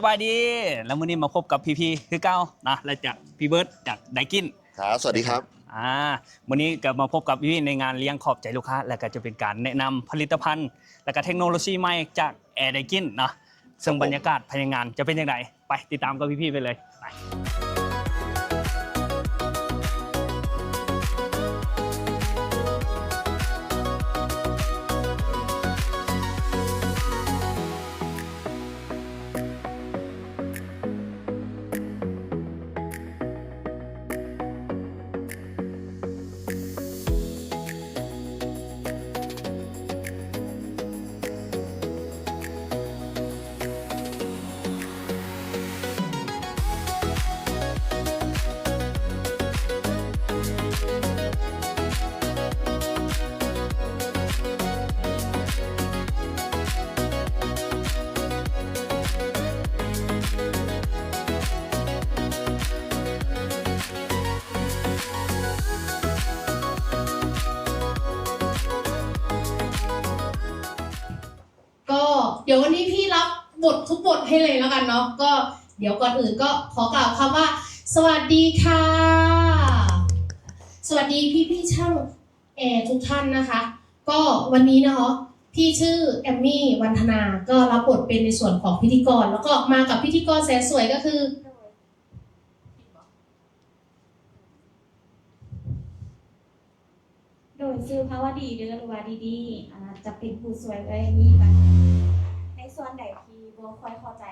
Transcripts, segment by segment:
ບາຍດີ ແລ້ວມື້ນີ້ມາພົບກັບພີພີຄືເກົ່ານະ ແລະຈາກ ພີ່ເບີດ ຈາກໄດກິນ. ຄັບ ສະຫວັດດີຄັບ. ອ່າ ມື້ນີ້ກໍມາພົບກັບພີພີໃນງານລ້ຽງຂອບໃຈລູກຄ້າ ແລະກໍຈະເປັນການແນະນຳຜະລິດຕະພັນ ແລະກໍເທັກໂນໂລຊີໃໝ່ຈາກແອໄດກິນເນາະ. ເຊິ່ງບັນຍາກາດພາຍໃນງານຈະເປັນຈັ່ງໃດ ໄປຕິດຕາມກັບພີພີໄປເລີຍ ໄປ. ກໍດຽວວັນນີ້ພີ່ຮັບບົດທຸກບົດໃຫ້ເລີຍແລ້ວກັນເນາະ. ກໍດຽວກ່ອນອື່ນກໍຂໍກ່າວຄຳວ່າ ສະຫວັດດີຄ່ະ ສະຫວັດດີພີ່ໆຊ່າງແອທຸກທ່ານນະຄະ. ກໍວັນນີ້ເນາະ ພີ່ຊື່ແອມມີ່ ວັນທະນາ ກໍຮັບບົດເປັນໃນສ່ວນຂອງພິທີກອນ ແລ້ວກໍມາກັບພິທີກອນແສນສວຍກໍຄື ໂດຍ ຊື່ພາວະດີເດີ ຫຼືວ່າດີດີ ອ່າ ຈະເປັນຜູ້ຊ່ວຍເອື້ອຍມີ້ ໃນສ່ວນໃດທີ່ບໍ່ຄ່ອຍເຂົ້າໃຈ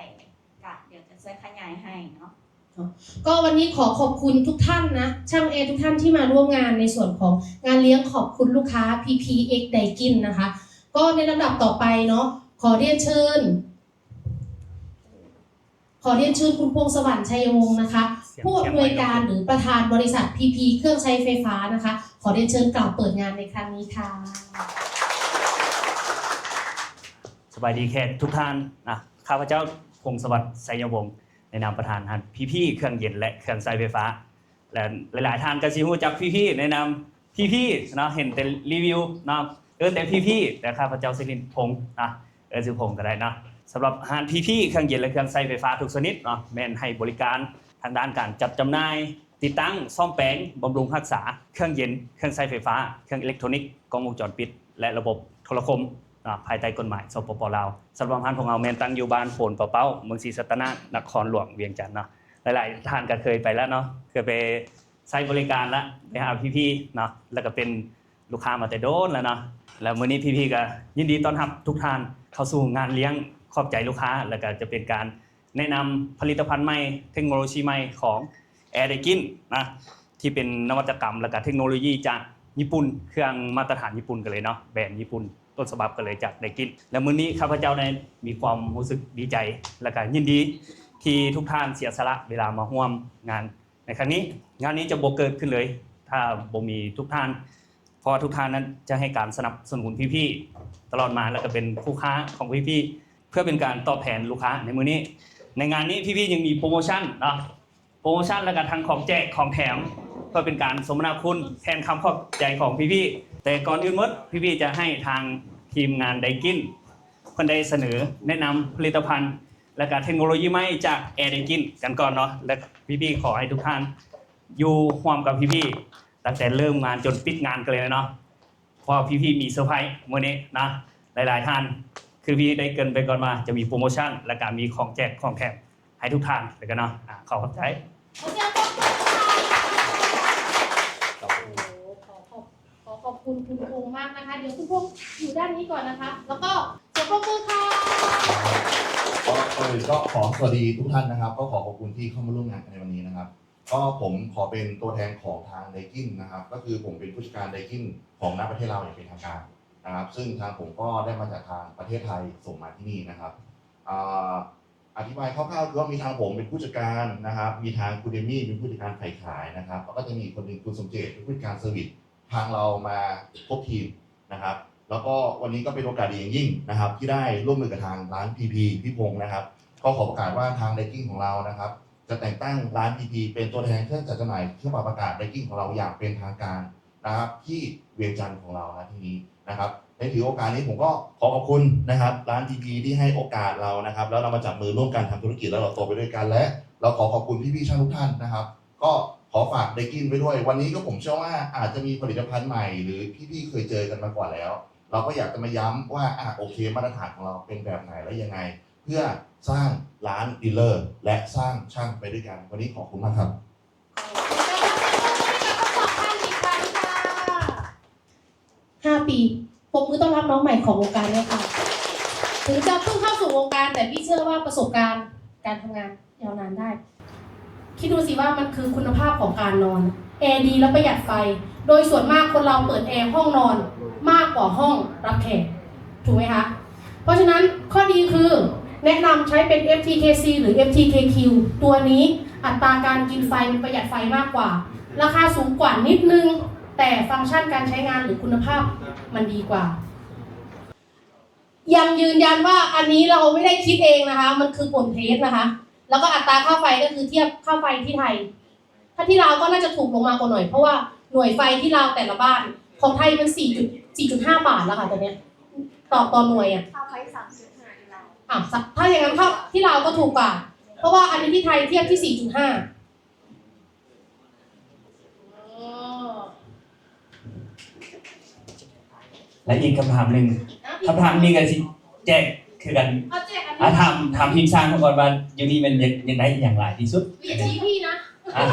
ກະດຽວຈະຊ່ວຍຂະຫຍາຍໃຫ້ເນາະ. ກໍວັນນີ້ຂໍຂອບຄຸນທຸກທ່ານນະ ຊ່າງແອທຸກທ່ານທີ່ມາຮ່ວມງານໃນສ່ວນຂອງງານລ້ຽງຂອບຄຸນລູກຄ້າ ພີພີເອັກ ໄດກິນນະຄະ. ກໍໃນລຳດັບຕໍ່ໄປເນາະ ຂໍຮຽນເຊີນ ຂໍຮຽນເຊີນຄຸນ ພົງສະຫວັນ ໄຊຍະວົງ ນະຄະ ຜູ້ອຳນວຍການ ຫຼື ປະທານບໍລິສັດ ພີພີ ເຄື່ອງໃຊ້ໄຟຟ້າ ນະຄະ ຂໍຮຽນເຊີນກ່າວເປີດງານໃນຄັ້ງນີ້ຄ່ະ. ສະບາຍດີແຂກທຸກທ່ານນະ ຂ້າພະເຈົ້າ ພົງສະຫວັນ ໄຊຍະວົງ ໃນນາມປະທານຮ້ານ ພີພີ ເຄື່ອງເຢັນ ແລະ ເຄື່ອງໃຊ້ໄຟຟ້າ. ແລະ ຫຼາຍໆທ່ານກໍຊິຮູ້ຈັກພີພີໃນນາມພີພີເນາະ ເຫັນແຕ່ຣີວິວເນາະ ເອີ້ນແຕ່ພີພີ ແຕ່ຂ້າພະເຈົ້າຊິລິນພົງເນາະ ເອີ້ນຊື່ພົງກໍໄດ້ເນາະ. ສຳລັບຮ້ານພີພີ ເຄື່ອງເຢັນ ແລະ ເຄື່ອງໃຊ້ໄຟຟ້າທຸກຊະນິດເນາະ ແມ່ນໃຫ້ບໍລິການທາງດ້ານການຈັດຈຳໜ່າຍ, ຕິດຕັ້ງ, ສ້ອມແປງ, ບຳລຸງຮັກສາເຄື່ອງເຢັນ, ເຄື່ອງໃຊ້ໄຟຟ້າ, ເຄື່ອງເອເລັກໂທນິກ, ກ້ອງວົງຈອນປິດ ແລະ ລະບົບໂທລະຄົມເນາະ ພາຍໃຕ້ກົດໝາຍ ສປປ ລາວ. ສຳລັບຮ້ານຂອງເຮົາແມ່ນຕັ້ງຢູ່ບ້ານໂພນປາເປົ້າ ເມືອງສີສັດຕະນາກ ນະຄອນຫຼວງວຽງຈັນເນາະ. ຫຼາຍໆທ່ານກໍເຄີຍໄປແລ້ວເນາະ ເຄີຍໄປ ໃຊ້ບໍລິການລະ ໄປຫາພີພີເນາະ ແລ້ວກໍເປັນລູກຄ້າມາແຕ່ດົນແລ້ວເນາະ. ແລ້ວມື້ນີ້ພີພີກໍຍິນດີຕ້ອນຮັບທຸກທ່ານເຂົ້າສູ່ງານລ້ຽງຂອບໃຈລູກຄ້າ ແລ້ວກໍຈະເປັນການແນະນຳຜະລິດຕະພັນໃໝ່ ເທັກໂນໂລຊີໃໝ່ຂອງແອໄດກິນນະ ທີ່ເປັນນະວັດຕະກຳ ແລ້ວກໍເທັກໂນໂລຊີຈາກຍີ່ປຸ່ນ ເຄື່ອງມາດຕະຖານຍີ່ປຸ່ນກັນເລີຍເນາະ ແບຣນຍີ່ປຸ່ນ ຕົ້ນສະບັບກັນເລີຍຈາກໄດກິນ. ແລະ ມື້ນີ້ຂ້າພະເຈົ້າໄດ້ມີຄວາມຮູ້ສຶກດີໃຈ ແລ້ວກໍຍິນດີທີ່ທຸກທ່ານເສຍສະຫຼະເວລາມາຮ່ວມງານ ໃນຄັ້ງນີ້ ງານນີ້ຈະບໍ່ເກີດຂຶ້ນເລີຍ ຖ້າບໍ່ມີທຸກທ່ານ ເພາະວ່າທຸກທ່ານນັ້ນຈະໃຫ້ການສະໜັບສະໜູນພີພີຕະຫຼອດມາ ແລ້ວກໍເປັນຄູ່ຄ້າຂອງພີພີ ເພື່ອເປັນການຕອບແທນລູກຄ້າໃນມື້ນີ້. ໃນງານນີ້ພີພີຍັງມີໂປຣໂມຊັນເນາະ ໂປຣໂມຊັນ ແລ້ວກໍທັງຂອງແຈກຂອງແຖມ ເພື່ອເປັນການສົມນາຄຸນແທນຄຳຂອບໃຈຂອງພີພີ. ແຕ່ກ່ອນອື່ນໝົດ ພີພີຈະໃຫ້ທາງທີມງານໄດກິນ ເພິ່ນໄດ້ສະເໜີແນະນຳຜະລິດຕະພັນ ແລະກະເທັກໂນໂລຢີໃໝ່ຈາກແອໄດກິນກັນກ່ອນເນາະ ແລະ ພີພີຂໍໃຫ້ທຸກທ່ານຢູ່ຮ່ວມກັບພີພີຕັ້ງແຕ່ເລີ່ມງານຈົນປິດງານກັນເລີຍເນາະ ເພາະວ່າພີພີມີເຊີໄພຣສ໌ມື້ນີ້ນະ ຫຼາຍໆທ່ານ ຄືພີໄດ້ເກີ່ນໄປກ່ອນວ່າຈະມີໂປຣໂມຊັນ ແລະກະມີຂອງແຈກຂອງແຖມໃຫ້ທຸກທ່ານເລີຍກັນເນາະ ອາ ຂໍຂອບໃຈ. ຂໍສຽງປົບມື ຂອບຄຸນ ໂອ້ ຂໍຂອບ ຂໍຂອບຄຸນຄຸນພົງມາກນະຄະ ດຽວຄຸນພົງຢູ່ດ້ານນີ້ກ່ອນນະຄະ ແລ້ວກໍສຽງປົບມືຄ່ະ. ກໍ ເອີ ກໍຂໍສະຫວັດດີທຸກທ່ານນະຄັບ ກໍຂໍຂອບຄຸນທີ່ເຂົ້າມາຮ່ວມງານກັນໃນວັນນີ້ນະຄັບ ກໍຜົມຂໍເປັນຕົວແທນຂອງທາງໄດກິນນະຄັບ ກໍຄືຜົມເປັນຜູ້ຈັດການໄດກິນຂອງ ນະ ປະເທດລາວຢ່າງເປັນທາງການນະຄັບ ຊຶ່ງທາງຜົມກໍໄດ້ມາຈາກທາງປະເທດໄທ ສົ່ງມາທີ່ນີ້ນະຄັບ ອາ ອະທິບາຍຄ່າວໆ ຄືວ່າມີທາງຜົມເປັນຜູ້ຈັດການນະຄັບ ມີທາງຄຸນເອມມີ່ເປັນຜູ້ຈັດການຝ່າຍຂາຍນະຄັບ ແລ້ວກໍຈະມີອີກຄົນໜຶ່ງ ຄຸນສົມເຈດ ເປັນຜູ້ຈັດການເຊີວິສ ທາງເຮົາມາຄົບທີມນະຄັບ ແລ້ວກໍວັນນີ້ກໍເປັນໂອກາດດີຢ່າງຍິ່ງນະຄັບ ທີ່ໄດ້ຮ່ວມມືກັບທາງຮ້ານພີພີ ພີ່ພົງນະຄັບ ກໍຂໍປະກາດວ່າທາງໄດກິນຂອງເຮົານະຄັບ ຈະແຕ່ງຕັ້ງຮ້ານພີພີເປັນຕົວແທນເຄື່ອງຈັດຈຳໜ່າຍເຄື່ອງປະກອບອາກາດໄດກິນຂອງເຮົາຢ່າງເປັນທາງການນະຄັບ ທີ່ວຽງຈັນຂອງເຮົານະທີ່ນີ້ນະຄັບ. ในถือโอกาสนี้ผมก็ขอขอบคุณนะครับ ร้าน ที พี ที่ให้โอกาสเรานะครับ แล้วเรามาจับมือร่วมกันทำธุรกิจแล้วเติบโตไปด้วยกัน และเราขอขอบคุณพี่ๆช่างทุกท่านนะครับ ก็ขอฝากเบกกิ้งไว้ด้วย วันนี้ก็ผมเชื่อว่าอาจจะมีผลิตภัณฑ์ใหม่ หรือพี่ๆเคยเจอกันมาก่อนแล้ว เราก็อยากจะมาย้ำว่า อ่ะ โอเค มาตรฐานของเราเป็นแบบไหนและยังไง เพื่อสร้างร้านดีลเลอร์และสร้างช่างไปด้วยกัน วันนี้ขอบคุณมากครับ ห้าปี ปรบมือต้อนรับน้องใหม่ของวงการด้วยค่ะ ถึงจะเพิ่งเข้าสู่วงการ แต่พี่เชื่อว่าประสบการณ์การทำงานยาวนานได้ คิดดูสิว่ามันคือคุณภาพของการนอน แอร์ดีและประหยัดไฟ โดยส่วนมากคนเราเปิดแอร์ห้องนอนมากกว่าห้องรับแขก ถูกไหมคะ เพราะฉะนั้นข้อดีคือแนะนำใช้เป็น เอฟ ที เค ซี หรือ เอฟ ที เค คิว ตัวนี้อัตราการกินไฟมันประหยัดไฟมากกว่า ราคาสูงกว่านิดนึง แต่ฟังก์ชันการใช้งานหรือคุณภาพมันดีกว่า ยังยืนยันว่าอันนี้เราไม่ได้คิดเองนะคะ มันคือผลเทสนะคะ แล้วก็อัตราค่าไฟก็คือเทียบค่าไฟที่ไทย ถ้าที่ลาวก็น่าจะถูกลงมากว่าหน่อย เพราะว่าหน่วยไฟที่ลาวแต่ละบ้าน ของไทยมันสี่จุด สี่จุดห้าบาทแล้วค่ะตอนเนี้ย ต่อ ต่อหน่วยอะ ค่าไฟสามจุดห้าอยู่ลาว อ่ะ ถ้าอย่างนั้นค่า ที่ลาวก็ถูกกว่า เพราะว่าอันนี้ที่ไทยเทียบที่สี่จุดห้า และอีกคำถามหนึ่ง คำถามนี้ก็สิแจกคือกัน เอาแจกอันนี้ อ่ะ ถาม ถามทีมช่างก่อนว่าอยู่นี่มันอยาก อยากได้อหย่างหลายที่สุด อย่าชี้พี่นะ อ่ะ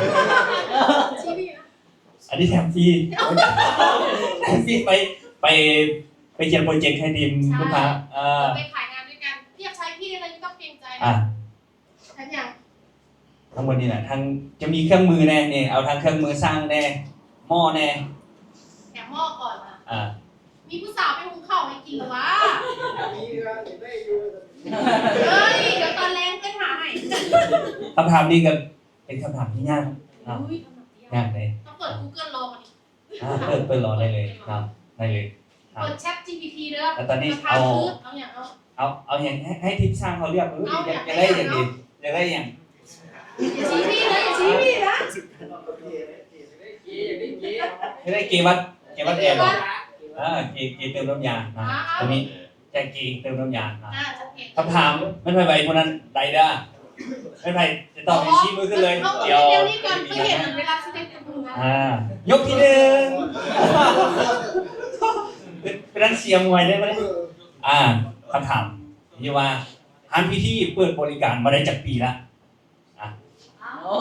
ชี้พี่นะ อันนี้แถมฟรี แถมฟรีไป ไป ไปเขียนโปรเจกต์ให้ทีม ใช่ ลูกค้า อ่า ไปขายงานด้วยกัน พี่อยากใช้พี่ได้เลย ไม่ต้องเกรงใจ อ่ะ แถมหยัง ทั้งหมดนี่แหละ ทั้งจะมีเครื่องมือแน่ นี่ เอาทั้งเครื่องมือช่างแน่ หม้อแน่ แถมหม้อก่อนนะ อ่า มีผู้สาวไปหุงข้าวให้กินหรือวะ มีครับ ได้อยู่ เฮ้ย เดี๋ยวตอนแลงไปหาให้ คำถามนี้ก็เป็นคำถามที่ยากเนาะ อุ๊ย คำถามที่ยาก ยากเลย ต้องเปิด Google รอก่อนดิ อ่า เปิด เปิดรอได้เลยครับ ได้เลยครับ เปิด ChatGPT เด้อ แล้วตอนนี้ คำถาม เอา คือ เอาหยัง เอา เอา เอาหยัง ให้ ให้ทีมช่างเขาเลือก เออ เอา อยาก อยากได้หยังดี อยากได้หยัง อย่าชี้พี่นะ อย่าชี้พี่นะ อยากได้เกวัด เกวัดแอร์บ่ เกวัด อ่า เก เกเติมน้ำยานะ อ่า ตัวนี้ แจกเกเติมน้ำยานะ อ่า โอเค คำถาม แม่นไผไวผู้นั้นได้เด้อ แม่นไผจะตอบนี่ ชี้มือขึ้นเลย เอา เดี๋ยว เดี๋ยวนี้ก่อน เพิ่นเห็นเวลาสิเฮ็ดกับหมู่นะ อ่า ยกที่หนึ่ง เป็น เป็นนักเชียร์มวยได้ไหม อ่า คำถามที่ว่า ร้านพีทีเปิดบริการมาได้จักปีละ อ่ะ โอ้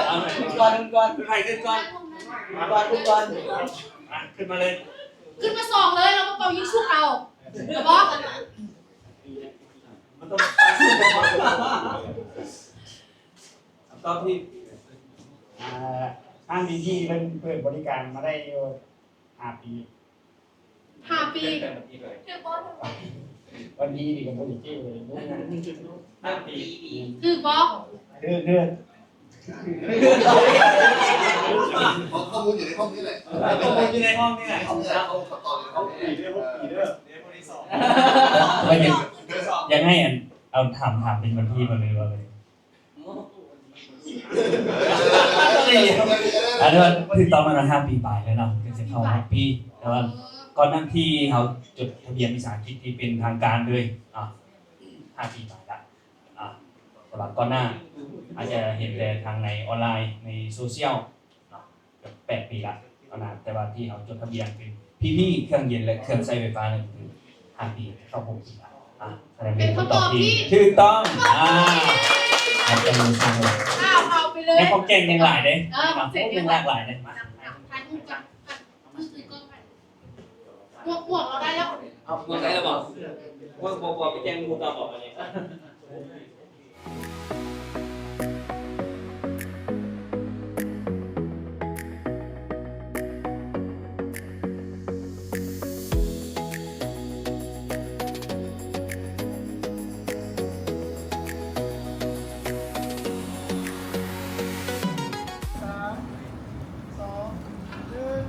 เอา ขึ้นก่อน ขึ้นก่อน ขึ้นไป ขึ้นก่อน ขึ้นก่อน อ่ะ ขึ้นมาเลย ขึ้นมาสองเลย แล้วมาเป่ายิงชุบเอา บอส มันต้อง ตอบที่ อ่า ร้านพีทีเพิ่นเปิดบริการมาได้อยู่ห้าปี ห้าปี ถืกบ่ วันนี้นี่ก็บ่ได้เจ๊เลย ห้าปี ถืกบ่ ถืก ถืก ข้อมูลอยู่ในห้องนี้แหละ ข้อมูลอยู่ในห้องนี้แหละ ห้องนี้แหละ เอาคำตอบอยู่ในห้องนี้แหละ เออ เดี๋ยวคนที่สอง ไม่เป็น อยากให้อัน เอาถาม ถามเป็นวันที่มาเลยว่าเลย ອັນນີ້ຖືກຕ້ອງແລ້ວເນາະ ຫ້າປີປາຍແລ້ວເນາະ ກໍຈະເຂົ້າຫົກປີ ແຕ່ວ່າກ່ອນໜ້າທີ່ເຮົາຈົດທະບຽນວິສາຫະກິດທີ່ເປັນທາງການເລີຍເນາະ ຫ້າປີປາຍລະ ອ່າ ແຕ່ວ່າກ່ອນໜ້າອາດຈະເຫັນແຕ່ທາງໃນອອນລາຍ ໃນໂຊຊຽວເນາະ ແປດປີລະ ເທົ່ານັ້ນ ແຕ່ວ່າທີ່ເຮົາຈົດທະບຽນເປັນ ພີພີ ເຄື່ອງເຢັນ ແລະ ເຄື່ອງໃຊ້ໄຟຟ້ານັ້ນຄືຫ້າປີ ເຂົ້າຫົກປີລະ ອ່າ ສະແດງເປັນຄຳຕອບທີ່ຖືກຕ້ອງ ອ່າ ຂອບໃຈ ເອົາ ເອົາໄປເລີຍ ໃນຂອງແກ່ງຍັງຫຼາຍເດ້ ເອີ ຂອງແກ່ງຍັງຫຼາກຫຼາຍເດ້ ມາ ຖ່າຍຮູບກັນ ມືຖືກ້ອງໄປ ໝວກ ໝວກເຮົາໄດ້ແລ້ວ ເອົາ ໝວກໄດ້ແລ້ວບໍ? ໝວກ ໝວກ ໝວກໄປແກ່ງໝູ່ຕໍ່ບໍ ບັດນີ້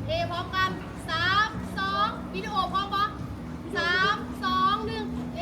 ເອ ພ້ອມກັນ ສາມ ສອງ ວິດີໂອພ້ອມບໍ່? ສາມ ສອງ ໜຶ່ງ ເອ